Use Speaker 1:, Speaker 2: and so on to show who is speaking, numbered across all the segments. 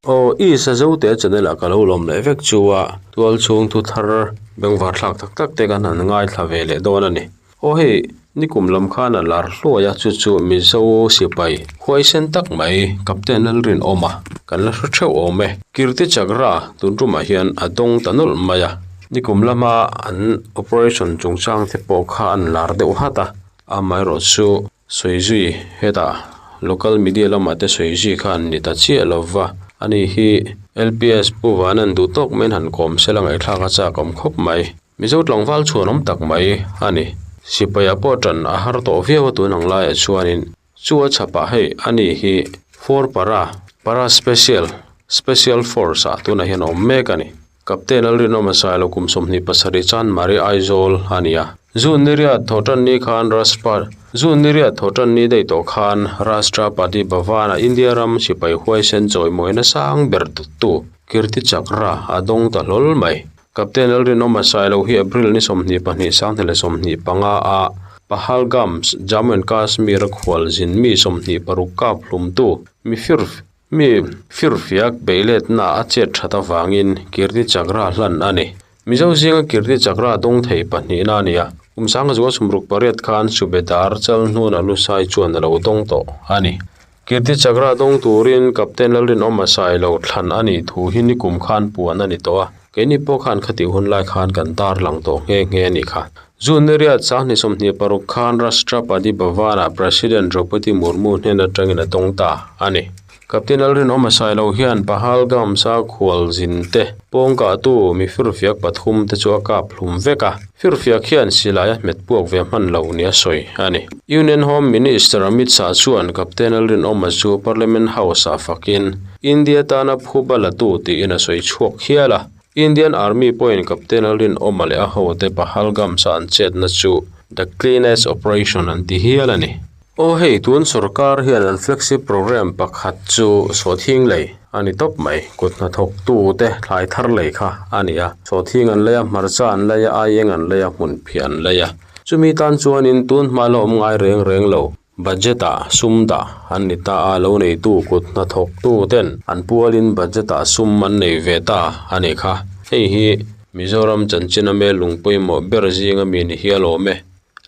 Speaker 1: Aw i Sazote channel ah ka lo lawm leh vek chu a, tual chhung thu thar bengvar thlak tak tak te kan han ngaithla ve leh dawn a ni. Aw hei nikum lam khan a lar hluai a chu chu Mizo sipai huaisen tak mai Captain Lalrinawma kan la hre theuh awm e. Kirti Chakra tun tumah hian a dawng ta nawlh mai a, nikum lama an operation chungchang te pawh kha an lar deuh hat a, amaherawh chu Sawi zui, hetah local media lamah te sawi zui kha an ni ta chiah lo va, ani hi LPS Pu Vanan duh tawk maiin han kawm sela ngaihthlak a chak awm khawp mai. Mizo tlangval chhuan awm tak mai a ni. Sipaia pawh tan a har tawh viau a tun ang laiah chuanin chu a chhapah hei ani hi four para, para special, special force ah tunah hian a awm mek a ni. Captain Lalrinawma Sailo kum 27 chan Mari Aizawl a ni a. June ni riat thawhtan ni khan Rashtra June ni riat thawhtan ni daih tawh khan Rashtrapati Bhavan-a India ram sipai huaisen chawimawina sang ber tuttu Kirti Chakra a dawng ta hlawl mai. Captain Lalrinawma Sailo hi April ni 22 2025 a Pahalgam, Jammu and Kashmir-a khualzin mi 26 kap hlumtu mi firf Mi firfiak beihletna a chet that avangin Kirti Chakra hlan a ni. Mizo zinga Kirti Chakra dawng thei pahnihna a ni a, kum sanga zual sumruk pariat khan Subedar chal hnuna lusai chuan a lo dawng tawh a ni. Kirti Chakra dawng turin Captain Lalrinawma Sailo thlan a nih thu hi nikum khan puan a ni tawh a, keini pawh khan khatih hun lai khan kan tarlang tawh nghe nghe a nih kha. June ni riat 2026 khan Rashtrapati Bhavan-ah President Draupadi Murmu hnen atangin a dawng ta a ni. Captain Lalrinawma Sailo hian Pahalgam sakhual zin te pawngkahtu mi firfiak pathum te chu a kap hlum vek a, firfiak hian silai a hmet puak ve hman lo nia sawi a ni. Union Home Minister Amit Shah chuan Captain Lalrinawma chu Parliament House-ah fakin India tana phuba latu tiin a sawi chhuak hial a. Indian Army pawhin Captain Lalrinawma leh a hote Pahalgam sa an chetna chu The Cleanest Operation an ti hial a ni. Aw hei, tun sorkar hian an flagship programme pakhat chu sawhthing lei a ni tawp mai. Kut hnathawktu te thlai thar lei kha a ni a. Sawhthing an lei a, hmarcha an lei a, aieng an lei a, hmunphiah an lei a. Chumi tan chuanin tun hma la awm ngai reng reng lo. Budget-ah sum dah an ni ta a, lo neitu kut hnathawktu ten an pualin budget-ah sum an nei ve ta a nih kha. Hei hi Mizoram chanchin a mel lung pawimawh ber zinga mi ni hial awm e,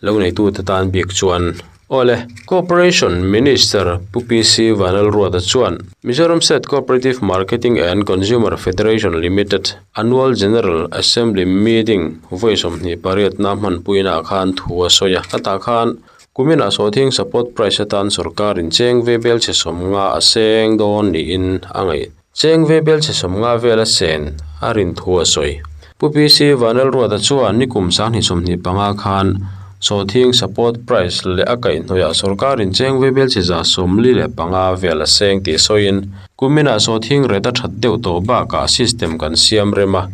Speaker 1: lo neitute tan bik chuan. Awle, Cooperation Minister Pu PC Vanlalruata chuan Mizoram State Cooperative Marketing and Consumer Federation Limited Annual General Assembly Meeting vawi 28 na hmanpuinaah khan thu a sawi a, a tah khan Kuminah sawhthing support price atan sorkarin cheng ve bel chhe sawmnga a seng dawn niin a ngaih. Cheng ve bel chhe sawmnga vel a sen a rin thu a sawi. Pu PC Vanlalruata chuan nikum 2025 khan sawhthing support price leh a kaihhnawihah sorkarin cheng ve bel chhe 45 vel a seng tih sawiin kuminah sawhthing ret a that deuh tawh bakah system kan siam rem a,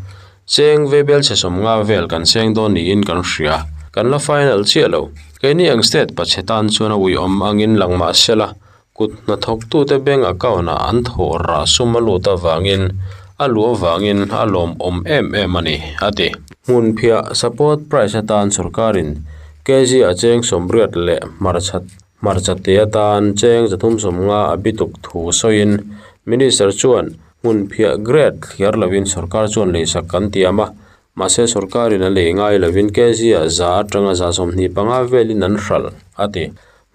Speaker 1: Cheng ve bel chhe 50 vel kan seng dawn niin kan hria. Kan la final chiah lo. Keini ang state pachhe tan chuan a uiawm angin lang mah sela, kut hnathawktute bank account ah an thawh rah sum a lut avangin a luh avangin a lawmawm em em a ni, a ti. Hmunphiah support price atan sorkarin kg ah cheng 80 leh hmarcha hmarcha te atan cheng 350 a bituk thu sawiin Minister chuan Hmunphiah grade thliar lovin sorkar chuan leisak kan tiam a, mahse sorkarin a lei ngai lovin kg-ah za atanga za 25 velin an hralh, a ti.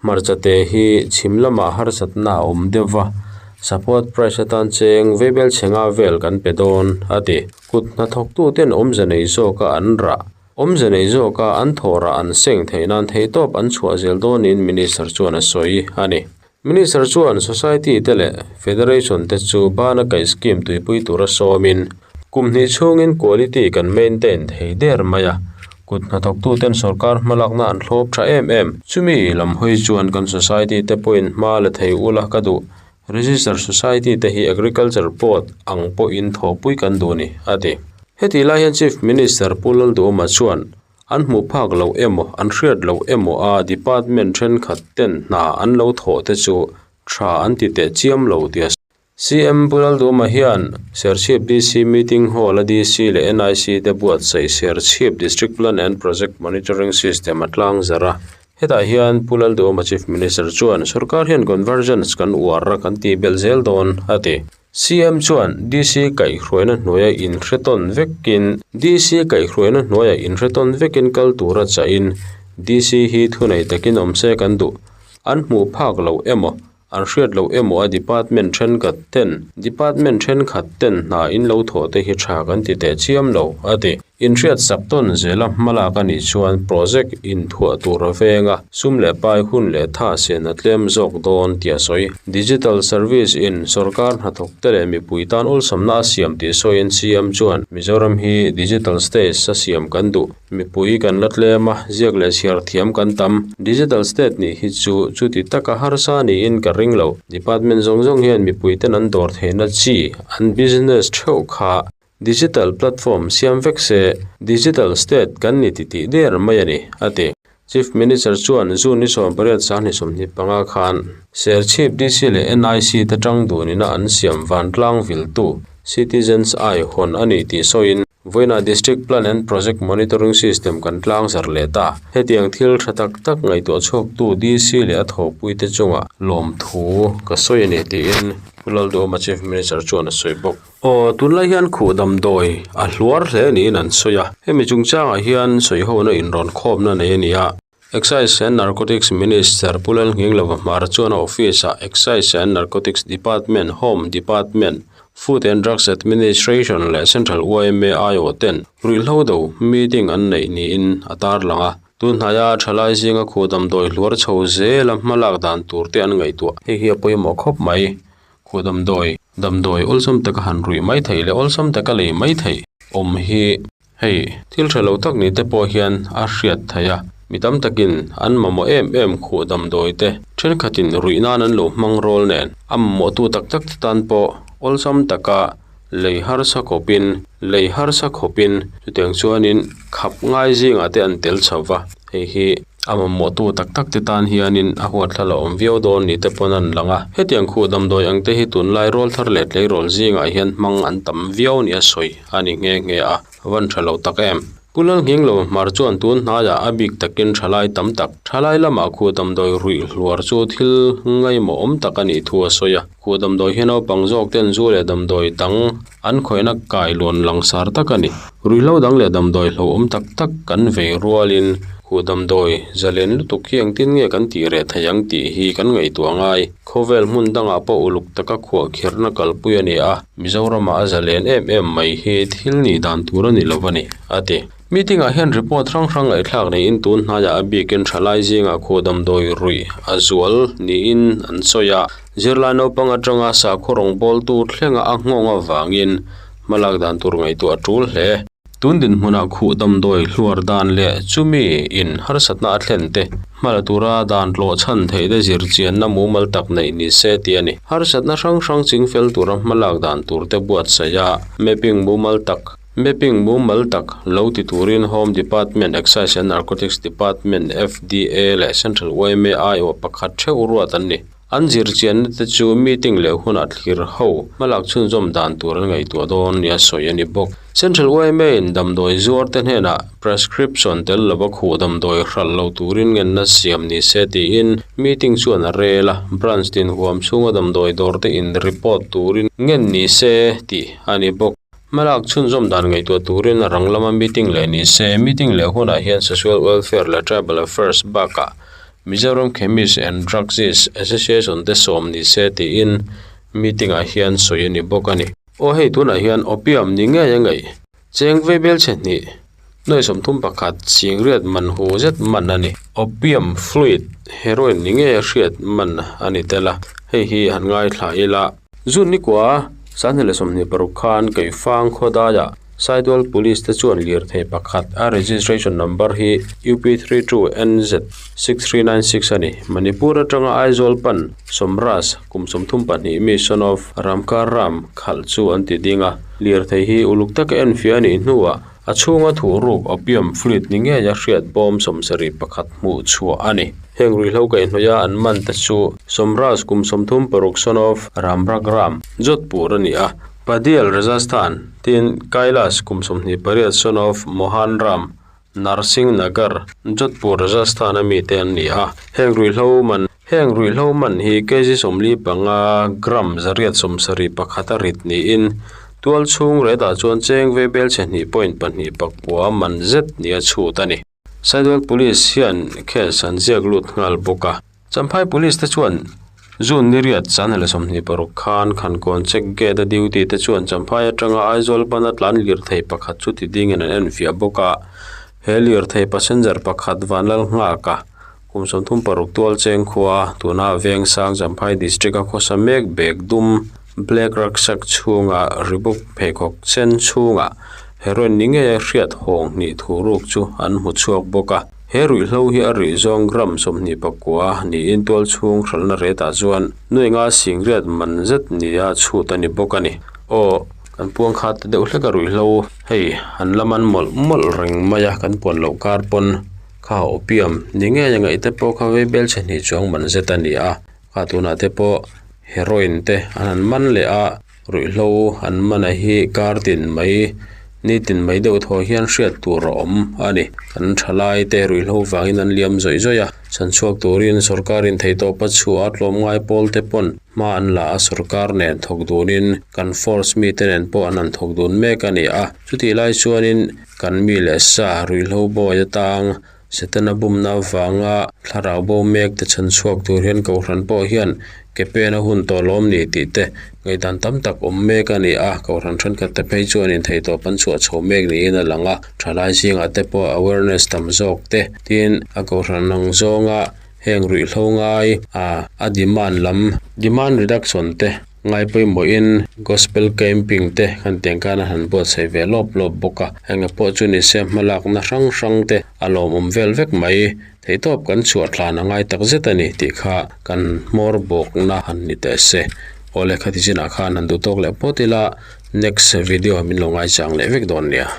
Speaker 1: Hmarcha te hi chhim lamah harsatna a awm deuh va, support price atan cheng veibel chhe nga vel kan pe dawn, a ti. Kut hnathawktuten awmze nei zawka an rah, awmze nei zawka an thawh rah an seng theih nan theihtawp an chhuah zel dawnin Minister chuan a sawi a ni. Minister chuan Society te leh Federation te chu bana kaih scheme tuipui tura sawmin kum hnih chhungin quality kan maintain thei der mai a, kut hnathawktuten sorkar hmalakna an thlawp tha em em. Chumi lam hawi chuan kan Society te pawhin hma la thei ula ka duh. Register Society te hi Agriculture Board ang pawhin thawhpui kan duh a ni, a ti. Hetih lai hian Chief Minister Pu Lalduhoma chuan An hmuh phak loh emaw, an hriat loh emaw a department thenkhat ten hna an lo thawh te chu tha an ti teh chiam lo tia CM Pu Lalduhma hian Serchhip DC Meeting Hall a DC leh NIC te buatsaih Serchhip District Plan and Project Monitoring System a tlang zarh a. Hetah hian Pu Lalduhma Chief Minister chuan sorkar hian convergence kan uar a kan tih belh zel dawn a ti. CM chuan DC kaihhruaina hnuaia inhretawn vekin DC kaihhruaina hnuaia inhretawn vekin kal tura chahin DC hi thunei takin awm se kan duh. An hmuh phak loh emaw, an hriat loh emaw a department thenkhat ten department thenkhat ten hna in lo thawh te hi tha kan ti teh chiam lo, a ti. Inhriat sak tawn zela hmalak a nih chuan project inthuah tur a veng a, sum leh pai hun leh tha sen a tlem zawk dawn tih a sawi. Digital service in sorkar hnathawk te leh mipui tan awlsamna a siam tih sawiin CM chuan, Mizoram hi digital state a siam kan duh. Mipui kan la tlem a, ziak leh chhiar thiam kan tam. Digital state nih hi chu chuti taka harsa niin ka ring lo. Department zawng zawng hian mipuiten an dawr theihna chi an business theuh kha Digital platform siam vek se Digital state kan ni titih der mai a ni, a ti. Chief Minister chuan June ni 18 sanghnih 25 khan Serchhip DC leh NIC te tang dunina an siam vantlang viltu Citizens Eye hawn a ni tih sawiin vawiinah District Plan and Project Monitoring System kan tlangzar leh ta. Hetiang thil tha tak tak ngaihtuah chhuaktu DC leh a thawhpuite chungah lawmthu ka sawi a ni tiin Pu Lalduhawma Chief Minister chuan a sawi bawk. Aw, tunlai hian khuh damdawi a hluar hle niin an sawi a. Hemi chungchangah hian sawihona inrawn khawmna nei a ni a. Excise and Narcotics Minister Pu Lalnghinglova Hmar chuan a office-ah Excise and Narcotics Department, Home Department, Food and Drugs Administration leh Central yma aiawh ten ruihhlo do meeting an neih niin a tarlang a. Tun hnaia thalai zinga khuh damdawi hluar chho zela hmalak dan tur te an ngaihtuah. Hei hi a pawimawh khawp mai. Khuh damdawi, damdawi awlsam taka han ruih mai theih leh awlsam taka lei mai theih awm hi hei thil tha lo tak ni te pawh hian a hriat theih a, mi tam takin an mamawh em em khuh damdawi te thenkhatin ruih nan an lo hmang rawl nen a mamawhtu tak tak te tan pawh awlsam taka lei harsa khawpin lei harsa khawpin chutiang chuanin khap ngai zingah te an tel chho va, hei hi. A mamawhtu tak tak te tan hianin a huatthla la awm viau dawn ni te pawn an lang a. Hetiang khuh damdawi ang te hi tunlai rawl thar leh tleirawl zingah hian hmang an tam viau nia sawi a ni nghe nghe a, van tha lo tak em. Pu Lalnghinglo Hmar chuan tun hnaiah a bik takin thalai tam tak, thalai lamah khuh damdawi ruih hluar chu thil ngaimawh awm tak a nih thu a sawi a. Khuh damdawi hi naupang zawk ten zu leh damdawi dang an khawihna kailawn langsar tak a ni. Ruihhlo dang leh damdawi hlauhawm tak tak kan vei rualin khuh damdawi zalen lutuk hi engtin nge kan tih reh thei ang tih hi kan ngaihtuah ngai. Khawvel hmun dangah pawh uluk taka khuah khirhna kalpui a ni a, Mizoramah a zalen em em mai hi thil nih dan tur a ni lo a ni, a ti. Meeting ah hian report hrang hrang ngaihthlak niin tun hnaiah a bikin thalai zingah khuh damdawi ruih a zual niin an sawi a. Zirlai naupang atanga sakhaw rawngbawltu thlenga a nghawng avangin hmalak dan tur ngaihtuah a tul hle. Tun dinhmunah khuh damdawi hluar dan leh chumi in harsatna a thlen te hmala tura dan tlawh chhan theih te zir chianna mumal tak neih ni se tih a ni. Harsatna hrang hrang chingfel tura hmalak dan tur te buatsaih a, mapping mumal tak Mapping mumal tak lo ti turin Home Department, Excise and Narcotics Department, FDA leh Central yma aiawh pakhat theuh ruat an ni. An zirchianna te chu meeting leh hunah thlir ho hmalak chhunzawm dan tur an ngaihtuah dawn nia sawi a ni bawk. Central yma in damdawi zuar te hnenah prescription tel lova khuh damdawi hralh lo turin ngenna siam ni se tiin meeting chuan a rel a, branch tin huam chhunga damdawi dawr te in report turin ngen ni se tih a ni bawk. Hmalak chhunzawm dan ngaihtuah turin a rang lama meeting leh ni se, meeting leh hunah hian Social Welfare leh Tribal Affairs bakah Mizoram Chemist and Druggist Association te sawm ni se tiin meeting ah hian sawi a ni bawk a ni. Aw hei tunah hian opium ni ngei a ngaih cheng veibel chhe hnih nuai 31 chingriat man hu zet man a ni. Opium fluid heroin ni ngei a hriat man a ni tel a, hei hi han ngaithla ila. June ni kua, 2026 khan Keifang khawdaiah Saitual Police te chuan lirthei pakhat a registration number hi UP 32 NZ 6396 a ni. Manipur atanga Aizawl pan Somras kum 32 mi son of Ramkar Ram khalh chu an ti ding a. Lirthei hi uluk taka enfiah a nih hnuah A chhunga thuhruk opium fluid ni ngeia hriat bawm 71 hmuh chhuah a ni. Heng ruihhlo kaihhnawih a an man te chu Somraj kum 36 son of Ramragram, Jodhpur a ni a, Padial Rajasthan, tin Kailash kum 28 son of Mohan Ram, Narsingh Nagar, Jodhpur Rajasthan a mite an ni a. Heng ruihhlo man. Heng ruihhlo man hi kg 45 gram 871 a rit niin tual chhung retah chuan cheng veibel chhe hnih point pahnih pakua man zet nia chhut a ni. Saitual Police hian case an ziak lut nghal bawk a. Champhai Police te chuan June ni riat Chanel 26 khan Khankawn check gate a duty te chuan Champhai atanga Aizawl pana tlan lirthei pakhat chu ti dingin an enfiah bawk a. He lirthei passenger pakhat Vanlal nghak a, kum 36 tual cheng khua tuna Vengsang Champhai District a khawsa mek bag dum black rucksack chhunga Reebok pheikhawk sen chhunga heroin ni ngei a hriat hawng hnih thu ruk chu an hmu chhuak bawk a. He ruihhlo hi a rih zawng gram 24 niin tual chhung hralhna retah chuan nuai nga singriat man zet nia chhut a ni bawk a ni. Aw, kan puang khat ta deuh hlek a ruihhlo hei an la man mawlh mawlh reng mai a kan puan loh kar pawn kha opium ni ngei a ngaih te pawh kha veibel chhe hnih chuang man zet a ni a, kha tunah te pawh heroin te an han man leh a. Ruihhlo an man a hi kar tin mai nitin mai deuh thaw hian hriat tur a awm a ni. Kan thalai te ruihhlo vangin an liam zawih zawih a, chhanchhuak turin sorkarin theihtawp a chhuah a tlawmngai pawl te pawn hma an la a sorkar nen thawk dunin kan force mite nen pawh an han thawk dun mek a ni a. Chutih lai chuanin kan mi leh sa ruihhlo bawi atang Setana bumna avanga thlarau bo mek te chhan chhuak tur hian Kohhran pawh hian ke pen a hun tawh lawm ni tih te ngaihdan tam tak awm mek a ni a, Kohhran thenkhat te phei chuan intheihtawp an chhuah chho mek niin a lang a, thalai zingah te pawh awareness tam zawk te tin a Kohhran ang zawnga heng ruihhlo ngai a a demand lam demand reduction te Ngai pawimawhin Gospel Camping te kan tiang khan a han buatsaih ve lawp lawp bawk a, eng pawh chu ni se hmalakna hrang hrang te a lawmawm vel vek mai. Theihtawp kan chhuah thlan a ngai tak zet a ni tih kha kan hmawr bawkna han ni teh se. Awle khati chinah khan han duh tawk leh phawt ila next video ah min lo ngaichang leh vek dawn nia.